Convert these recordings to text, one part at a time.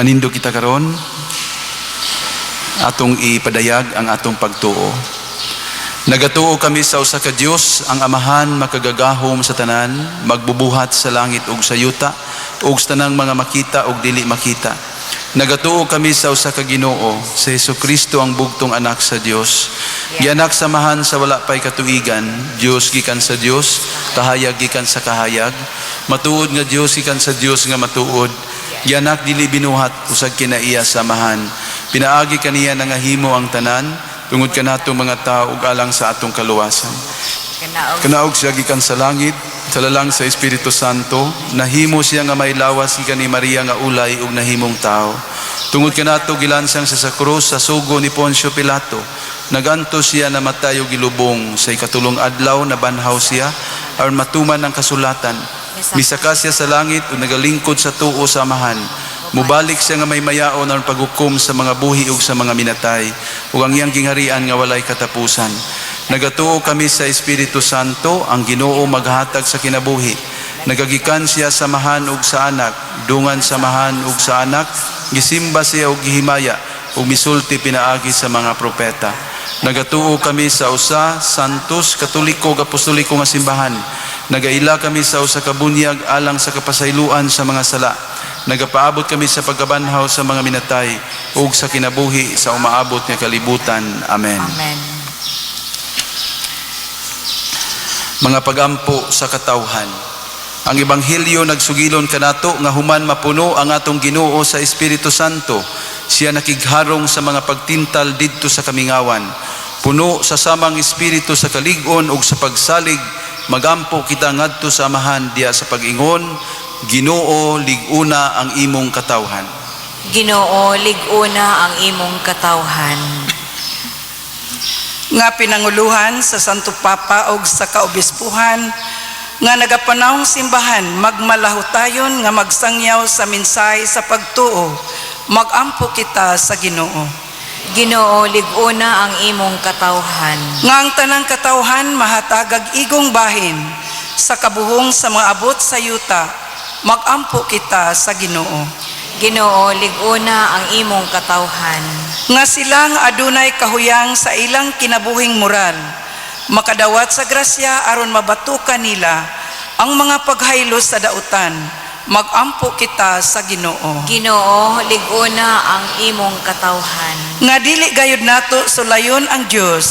Manindog kita karon, atong ipadayag ang atong pagtuo. Nagatuo kami sa usa ka Dios, ang Amahan makagagahom sa tanan, magbubuhat sa langit ug sa yuta, ug sa tanang mga makita ug dili makita. Nagatuo kami sa usa ka Ginoo, sa Hesukristo, ang bugtong anak sa Dios. Gianak sa Amahan sa wala pay katuigan, Dios gikan sa Dios, kahayag gikan sa kahayag, matuod nga Dios gikan sa Dios nga matuod. Gianak, dili binuhat, usag kinaiya sa Amahan. Pinaagi kaniya nangahimo ang tanan, tungod kanatong mga tao ug alang sa atong kaluwasan. Kanaog Kanaog siya gikan sa langit, sa lalang sa Espiritu Santo, nahimo siya nga may lawas gikan ni Maria nga ulay ug nahimong tao. Tungod kanato gilansang siya sa krus sa sugo ni Poncio Pilato. Nagantos siya, namatay ug gilubong. Sa ikatulong adlaw nabanhaw siya aron matuman ang kasulatan. Misaka siya sa langit ug nagalingkod sa tuo sa Amahan. Mubalik siya nga may mayaon aron paghukom sa mga buhi ug sa mga minatay ug ang iyang gingharian nga walay katapusan. Nagatuo kami sa Espiritu Santo, ang Ginoo maghatag sa kinabuhi. Nagagikan siya sa Amahan ug sa Anak, dungan sa Amahan ug sa Anak, gisimba siya ug gihimaya ug misulti pinaagi sa mga propeta. Nagatuo kami sa usa, santos, katoliko ug apostoliko nga simbahan. Nagaila kami sa usa ka bunyag alang sa kapasayloan sa mga sala. Nagapaabot kami sa pagkabanhaw sa mga minatay ug sa kinabuhi sa umaabot nga kalibutan. Amen. Amen. Mga pagampo sa katawhan. Ang Ebanghelyo nagsugilon kanato nga human mapuno ang atong Ginoo sa Espiritu Santo, siya nakigharong sa mga pagtintal didto sa kamingawan. Puno sa samang espiritu sa kalig-on ug sa pagsalig, magampo kita ngadto sa Amahan diya sa pag-ingon, "Ginoo, lig-una ang imong katawhan." Ginoo, lig-una ang imong katawhan. Nga pinanguluhan sa Santo Papa og sa kaobispuhan nga nagapanawong simbahan magmalahutayon nga magsangyaw sa mensahe sa pagtuo, magampo kita sa Ginoo. Ginoo, lig-una ang imong katawhan. Nga ang tanang katawhan mahatagag igong bahin sa kabuhong sa mga abot sa yuta, magampo kita sa Ginoo. Ginoo, lig-una ang imong katawhan. Nga silang adunay kahuyang sa ilang kinabuhing moral makadawat sa grasya aron mabatukan nila ang mga paghaylos sa dautan, magampo kita sa Ginoo. Ginoo, lig-una ang imong katawhan. Nga dili gayud nato sulayon ang Dios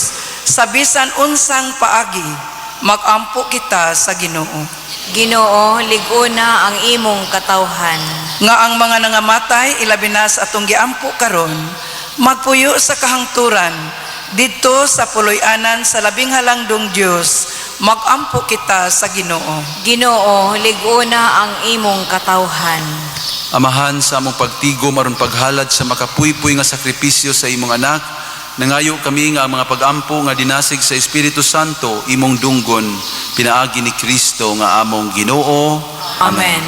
sa bisan unsang paagi, magampo kita sa Ginoo. Ginoo, lig-una ang imong katawhan. Nga ang mga nangamatay, ilabi na sa atong giampo karon, magpuyo sa kahangturan didto sa puloy-anan sa labing halangdong Dios, magampo kita sa Ginoo. Ginoo, lig-una ang imong katawhan. Amahan, sa among pagtigom aron paghalad sa makapuypoy nga sakripisyo sa imong anak, nangayo kami nga ang mga pagampo nga dinasig sa Espiritu Santo imong dunggon pinaagi ni Kristo nga among Ginoo. Amen.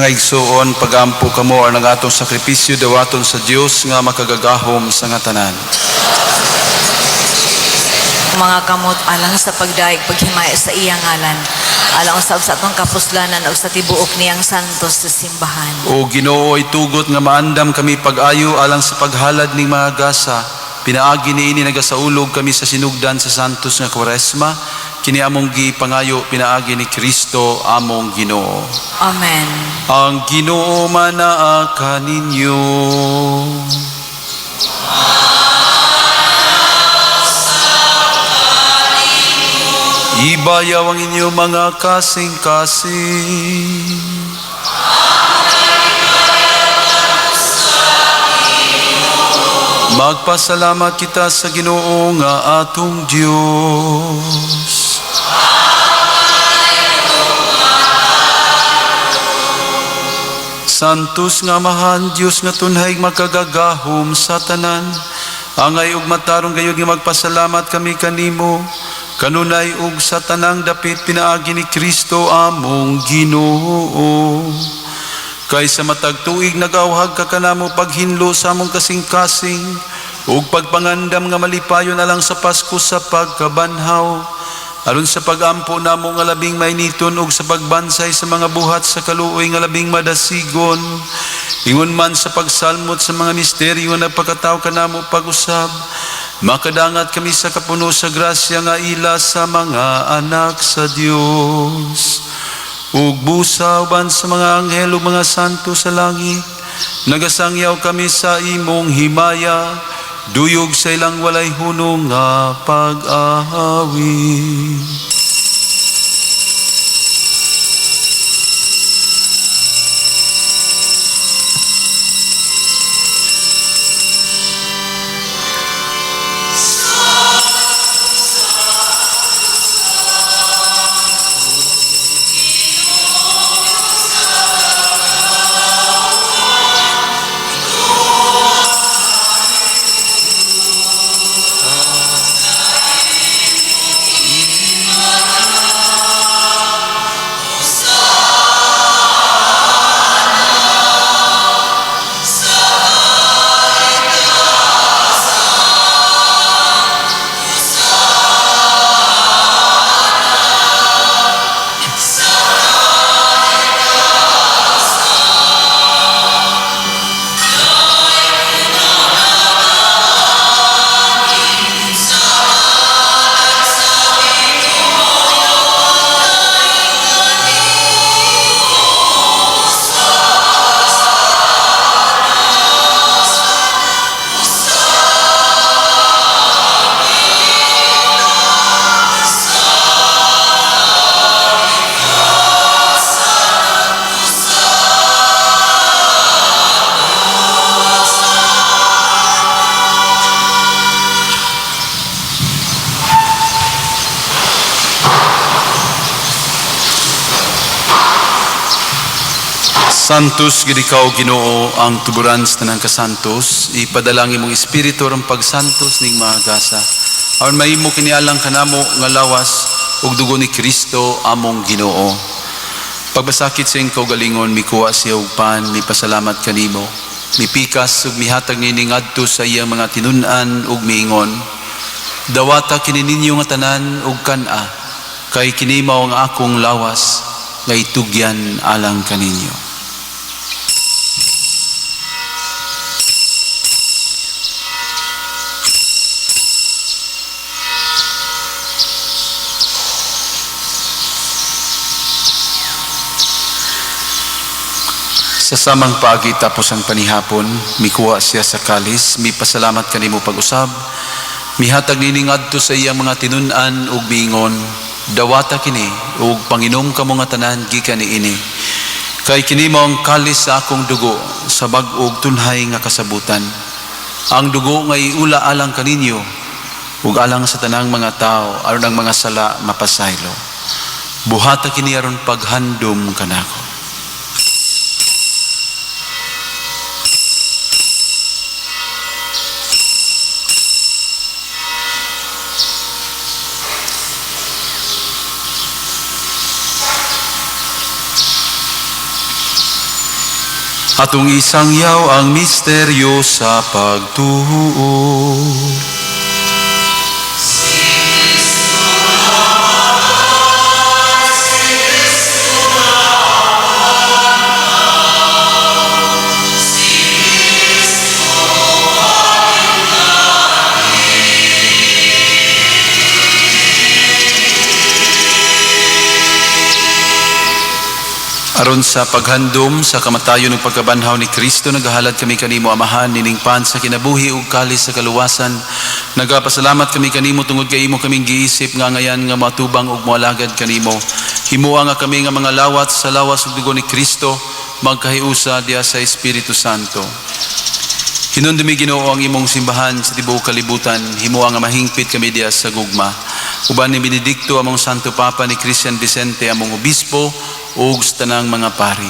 Mga igsuon, pagampo kamo aron ang atong sakripisyo dawaton sa Dios nga makagagahom sa nga tanan. Mga kamot alang sa pagdayeg paghimaya sa iyang ngalan, alang usab sa atong kapuslanan ug sa tibuok niyang santos sa simbahan. O Ginoo, itugot nga maandam kami pag-ayo alang sa paghalad ning mga gasa. Pinaagi niini nagasaulog kami sa sinugdan sa santos nga Kwaresma. Kini among gipangayo pinaagi ni Kristo among Ginoo. Amen. Ang Ginoo manaa kaninyo. Ibayaw ang inyong mga kasing-kasing. Magpasalamat kita sa Ginoo nga atong Dios. Santos nga Amahan, Dios nga tunhay makagagahom sa tanan. Angay ug matarong gayud nga magpasalamat kami kanimo. Kanunay ug sa tanang dapit pinaagi ni Kristo among Ginoo. Kay sa matag tuig nagawhag ka kanamo paghinlo sa among kasing-kasing ug pagpangandam nga malipayon alang sa Pasko sa pagkabanhaw, aron sa pagampo namo nga labing mainiton ug sa pagbansay sa mga buhat sa kaluoy nga labing madasigon, ingon man sa pagsalmot sa mga misteryo nga nagpakataw kanamo pag-usab, makadangat kami sa kapuno sa grasya nga ila sa mga anak sa Dios. Ug busa uban sa mga anghel ug mga santo sa langit, nagasangyaw kami sa imong himaya, duyog sa ilang walay hunong nga pag-awit. Santos gid ikaw Ginoo, ang tuburan sa tanang kasantos. Ipadala ang imong espiritu aron pagsantos ning mga gasa, aron mahimo kini alang kanamo nga lawas ug dugo ni Kristo among Ginoo. Pagbasakit sa iyang kaugalingon, mikuha siya og pan, mipasalamat kanimo, mipikas ug mihatag niini ngadto sa iyang mga tinun-an ug miingon: "Dawata kini ninyo nga tanan ug kan-a, kay kini mao ang akong lawas nga itugyan alang kaninyo." Sa samang paagi tapos ang panihapon, mikuha siya sa kalis, mipasalamat kanimo pag-usab, mihatag niini ngadto sa iyang mga tinun-an ug miingon: "Dawata kini ug panginom kamo nga tanan gikan niini. Kay kini mao ang kalis sa akong dugo sa bag-ug tunhay nga kasabutan. Ang dugo nga iula alang kaninyo ug alang sa tanang mga tawo aron ang mga sala mapasaylo. Buhata kini aron paghandom kanako." Atong isangyaw ang misteryo sa pagtuo. Aron sa paghandom sa kamatayon ug pagkabanhaw ni Kristo, nagahalad kami kanimo, Amahan, nining pan sa kinabuhi ug kalis sa kaluwasan. Nagapasalamat kami kanimo tungod kay imo kaming giisip nga angayan nga matubang ug moalagad kanimo. Himoa nga kami nga mga lawat sa lawas ug dugo ni Kristo magkahiusa diha sa Espiritu Santo. Hinumdumi, Ginoo, ang imong simbahan sa tibuok kalibutan. Himoa nga mahingpit kami diha sa gugma. Uban ni Benedicto among Santo Papa, ni Christian Vicente among obispo ug sa tanang mga pari.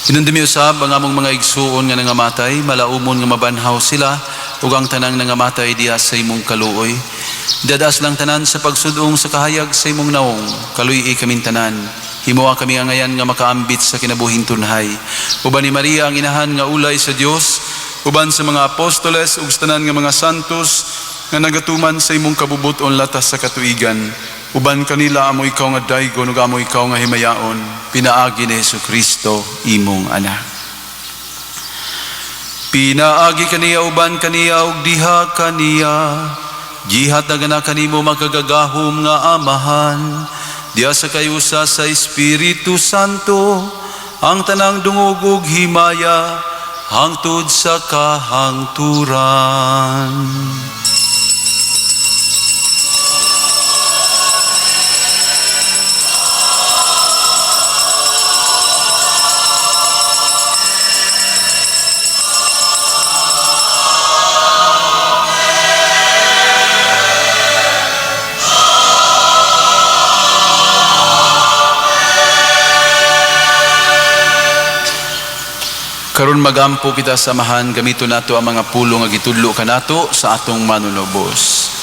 Hinumdumi usab ang among mga igsuon nga nangamatay, malaumon nga mabanhaw sila ug ang tanang nangamatay diha sa imong kaluoy. Dad-a silang tanan sa pagsud-ong sa kahayag sa imong nawong. Kaluy-i kaming tanan. Himoa kami angayan nga makaambit sa kinabuhing tunhay. Uban ni Maria ang inahan nga ulay sa Dios, uban sa mga apostoles ug sa tanan nga mga santos nga nagatuman sa imong kabubuton latas sa katuigan. Uban kanila amo ikaw nga daygon ug amo ikaw nga himayaon, pinaagi ni Hesus Kristo imong anak. Pinaagi kaniya, uban kaniya ug diha kaniya, gihatag na kanimo makagagahom nga Amahan diha sa kahiusa sa Espiritu Santo ang tanang dungog ug himaya hangtod sa kahangturan. Karon magampo kita sa Amahan, gamito nato ang mga pulong nga gitudlo kanato sa atong Manunubos.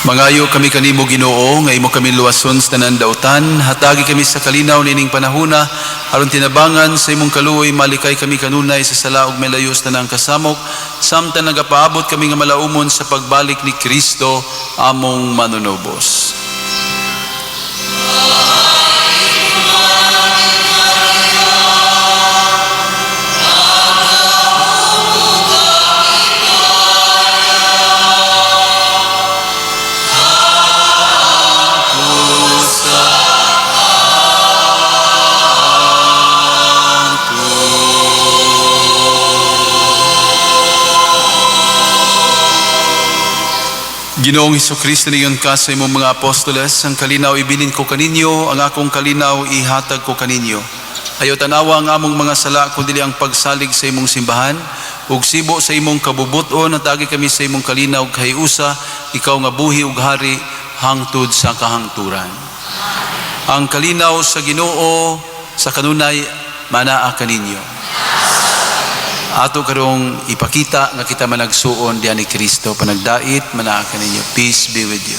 Mangayo kami kanimo, Ginoo, nga imo kami luwason sa tanan dautan. Hatagi kami sa kalinaw nining panahuna aron tinabangan sa imong kaluoy malikay kami kanunay sa sala ug milayo sa tanang kasamok samtang nagapaabot kami nga malaumon sa pagbalik ni Kristo among Manunubos. Ginoong Hesukristo, niingon ka sa imong mga apostoles, "Ang kalinaw ibilin ko kaninyo, ang akong kalinaw ihatag ko kaninyo. Ayaw tanawa ang among mga sala, kundi ang pagsalig sa imong simbahan, ug sibo sa imong kabubuton, hatagi kami sa imong kalinaw ug kahiusa, ikaw nga buhi ug hari hangtod sa kahangturan." Ang kalinaw sa Ginoo sa kanunay manaa kaninyo. Ato karong ipakita nga kita managsuon diha ni Kristo. Panagdait manaa kaninyo. Peace be with you.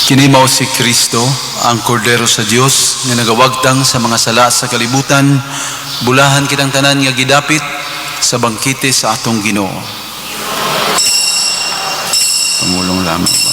Kini mao si Kristo, ang Kordero sa Dios nga nagawagtang sa mga sala sa kalibutan. Bulahan kitang tanan nga gidapit sa bangkete sa atong Ginoo. Pamulong lamang.